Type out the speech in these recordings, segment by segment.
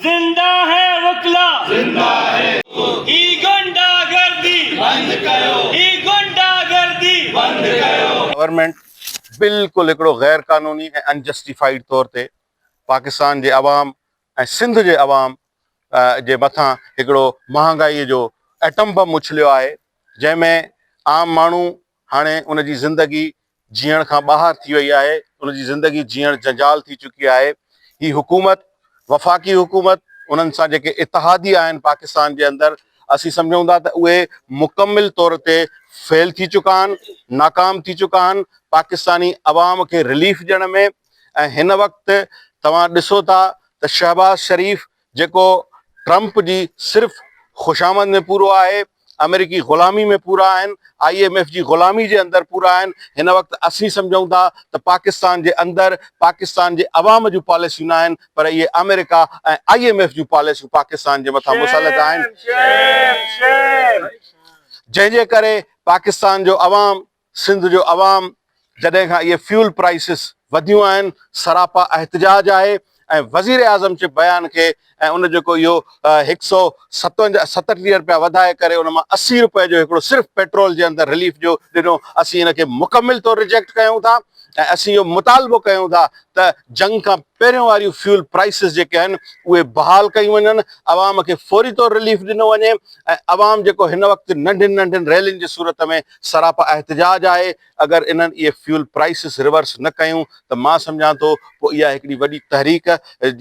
زنده هي وڪلا زنده هي هي غنڊا گردي بند ڪيو هي غنڊا گردي بند ڪيو. گورنمينٽ بلڪل هڪڙو غير قانوني ۽ انجسٽيفائيڊ طور تي پاڪستان جي عوام ۽ سنڌ جي عوام جي مٿان هڪڙو مهانگائي جو ايٽم بم اڇليو آهي جنهن ۾ عام ماڻهو هاڻي ان جي زندگي جيئڻ کان ٻاهر ٿي وئي آهي، ان جي زندگي جيئڻ جنجال ٿي چڪي آهي، هي حڪومت وفاقي حڪومت انهن سان جيڪي اتحادي آهن پاڪستان جي اندر اسين سمجهون ٿا ته اهي مڪمل طور تي فيل ٿي چڪا آهن، ناڪام ٿي چڪا آهن پاڪستاني عوام کي رليف ڏيڻ ۾ ۽ هن وقت توهان ڏسو ٿا ته شهباز شريف جيڪو ٽرمپ جي صرف خوشامد ۾ پورو آهي، آمريڪي غلامي ۾ پورا آهن، I M F جي غلامي جي اندر پورا آهن، هن وقت اسين سمجهون ٿا ته پاڪستان جي اندر پاڪستان جي عوام جون پاليسيون نه آهن پر اهي آمريڪا ۽ I M F جون پاليسيون پاڪستان جي مٿان مسلط آهن، جنهن جي ڪري پاڪستان جو عوام سنڌ جو عوام جڏهن کان اهي فيول پرائسز وڌيون آهن سراپا احتجاج آهي ۽ وزير اعظم جي بيان کي ۽ ان جيڪو اهو هڪ سئو ستونجاهه ستٽيهه رپيا وڌائي ڪري ان مان 80 رپئي جو هڪڙو صرف پيٽرول جي اندر رليف جو ڏنو اسين ان کي مڪمل طور ريجيڪٽ ڪيون ٿا ۽ اسين اهو مطالبو ڪيون ٿا ته جنگ کان پهريون واريون فيول پرائسز جيڪي آهن اهي بحال ڪيون وڃن عوام کي فوري طور رليف ڏنو وڃي ۽ عوام جيڪو هن وقت ننڍين ننڍين ريلين جي صورت ۾ سراپا احتجاج آهي اگر انهن اهي فيول پرائسز ريورس نه ڪيون ته مان سمجهان ٿو پوء اها هڪڙي وڏي تحريڪ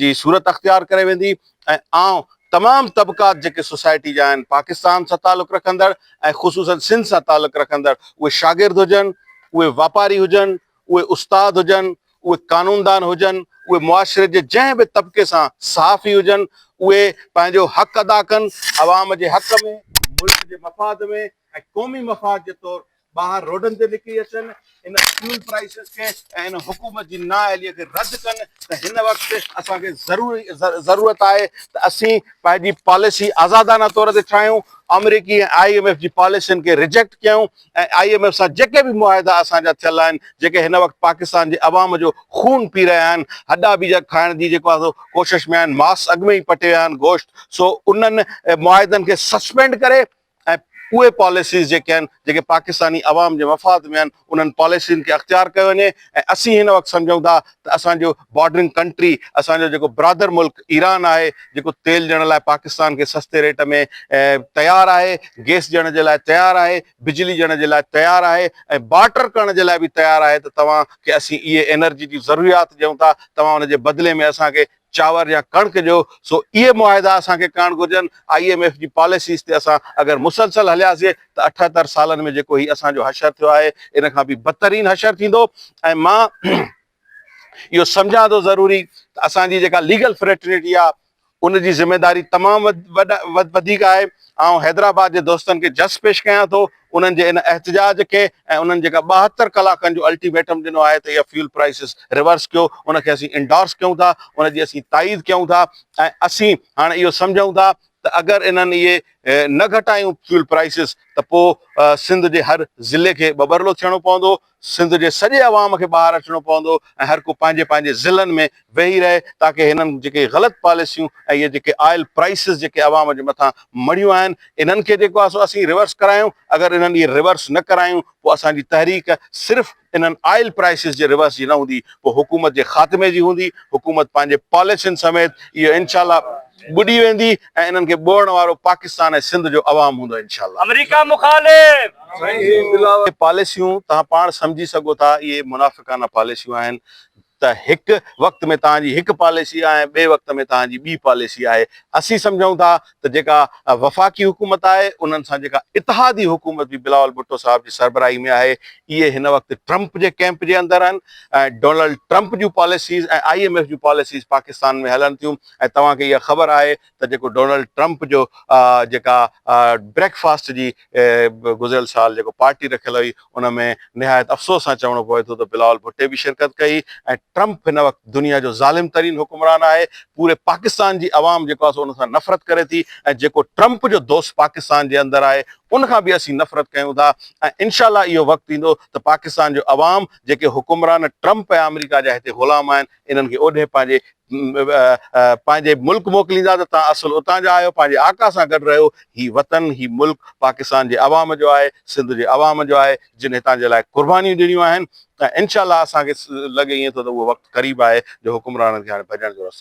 جي صورت اختيار ڪري ويندي ۽ آئون تمام طبقات جيڪي سوسائٽي جا آهن پاڪستان سان تعلق رکندڙ ۽ خصوصن سنڌ سان تعلق رکندڙ اهي شاگرد هجن اهي واپاري هجن اهي استاد هجن اهي قانوندان هجن اهي معاشري جي جنهن به طبقي سان صحافي هجن اهي پنهنجو حق ادا ڪن عوام جي حق ۾ ملڪ جي مفاد ۾ ۽ قومي مفاد جي طور ٻاهر روڊن تي نڪري اچن، ان فيول پرائسز کي ۽ ان حڪومت جي نااهلي کي رد ڪن ته هن وقت اسان کي ضروري ضرورت آهي ته اسين پنهنجي پاليسي آزادانه طور تي ٺاهيون، آمريڪي ۽ I M F جي پاليسين کي ريجيڪٽ ڪيون ۽ I M F سان جيڪي به معاهدا اسان جا ٿيل آهن جيڪي هن وقت پاڪستان جي عوام جو خون پي رهيا آهن، هڏا بيج کائڻ جي جيڪو آهي سو ڪوشش ۾ آهن، ماس اڳ ۾ ئي پٽي ويا آهن گوشت سو انهن معاهدن کي سسپينڊ ڪري ۽ اهي پاليسيز جيڪي آهن جيڪي پاڪستاني عوام جي مفاد ۾ آهن انهن پاليسين کي اختيار ڪيو وڃي ۽ اسين هن وقت سمجهون ٿا ته اسان جو بارڊرنگ ڪنٽري اسان جو جيڪو برادر ملڪ ايران آهي جيڪو تيل ڏيڻ لاء پاڪستان کي سستي ريٽ ۾ تيار آهي گيس ڏيڻ جي لاء تيار آهي بجلي ڏيڻ جي لاء تيار آهي ۽ بارٽر ڪرڻ جي لاء به تيار آهي ته توهان کي اسين اهي انرجي جون ضروريات ڏيون ٿا توهان ان جي بدلي ۾ اسان کي چانور يا ڪڻڪ ڏيو، سو اهي معاهدا اسان کي ڪرڻ گهرجن، I M F جي پاليسيز تي اسان اگر مسلسل هلياسين ته 78 سالن ۾ جيڪو هي اسان جو حشر ٿيو آهي ان کان به بدترين حشر ٿيندو ۽ مان اهو سمجهان ٿو ضروري ته اسان جي جيڪا ليگل فريٽرنيٽي آهي ان جي ذميداري تمام وڌيڪ آهي، آئون حيدرآباد جي دوستن کي جس پيش ڪيان ٿو انهن جي ان احتجاج کي ۽ انهن جيڪا 72 ڪلاڪن جو الٽيميٽم ڏنو آهي ته اها فيول پرائسز ريورس ڪيو ان کي اسين انڊورس ڪيون ٿا ان جي اسين تائيد ڪيون ٿا ۽ اسين هاڻي اهو سمجهون ٿا ته اگر انهن اهي نه گهٽايون فيول پرائسز ته پوء سنڌ جي هر ضلعي کي ٻٻرلو ٿيڻو پوندو سنڌ جي سڄي عوام کي ٻاهر اچڻو پوندو ۽ هر ڪو پنهنجي پنهنجي ضلعن ۾ ويهي رهي تاڪه هنن جيڪي غلط پاليسيون ۽ اهي جيڪي آئل پرائسز جيڪي عوام جي مٿان مڙهيون آهن انهن کي جيڪو آهي سو اسين ريورس ڪرايون اگر انهن اهي ريورس نه ڪرايون پوء اسان جي تحريڪ صرف انهن آئل پرائسز جي ريورس جي نه هوندي پوء حڪومت جي خاتمي جي هوندي حڪومت پنهنجي پاليسين سميت اهو انشاء الله ٻڏي ويندي ۽ انهن کي ٻوڙڻ وارو پاڪستان ۽ سنڌ جو عوام هوندو انشاء الله. آمريڪا مخالف! اهي پاليسيون توهان پاڻ سمجهي سگهو ٿا اهي منافقانه پاليسيون آهن ته هڪ وقت ۾ توهان جي هڪ پاليسي آهي ۽ ٻئي وقت ۾ توهان جي ٻي پاليسي آهي اسين سمجهون ٿا ته جيڪا وفاقي حڪومت آهي انهن سان جيڪا اتحادي حڪومت به بلاول ڀٽو صاحب جي سربراهي ۾ آهي اهي هن وقت ٽرمپ جي ڪئمپ جي اندر آهن ۽ Donald Trump June policies ۽ I M F June policies Pakistan ۾ هلن ٿيون ۽ توهان کي اها خبر آهي ته جيڪو ڊونلڊ ٽرمپ جو جيڪا بريڪ فاسٽ جي گذريل سال جيڪو پارٽي رکيل هئي ان ۾ نهايت افسوس سان چوڻو پوي ٿو ته بلاول ڀٽي به شرڪت ڪئي ۽ ٽرمپ هن وقت دنيا جو ظالم ترين حڪمران آهي پوري پاڪستان جي عوام جيڪو آهي سو ان سان نفرت ڪري ٿي ۽ جيڪو ٽرمپ جو دوست پاڪستان جي اندر آهي ان کان به اسين نفرت ڪيون ٿا ۽ انشاء الله اهو وقت ايندو ته پاڪستان جو عوام جيڪي حڪمران ٽرمپ ۽ آمريڪا جا هتي غلام آهن انهن کي اوڏهين پنهنجي پنهنجي ملڪ موڪليندا ته توهان اصل اتان جا آهيو، پنهنجي آقا سان گڏ رهيو. هي وطن، هي ملڪ پاڪستان جي عوام جو آهي، سنڌ جي عوام جو آهي، جن هتان جي لاء قربانيون ڏنيون آهن ۽ انشاء الله اسان کي لڳي ائين ٿو ته اهو وقت قريب آهي جو حڪمرانن کي هاڻي ڀڄڻ جو رستو.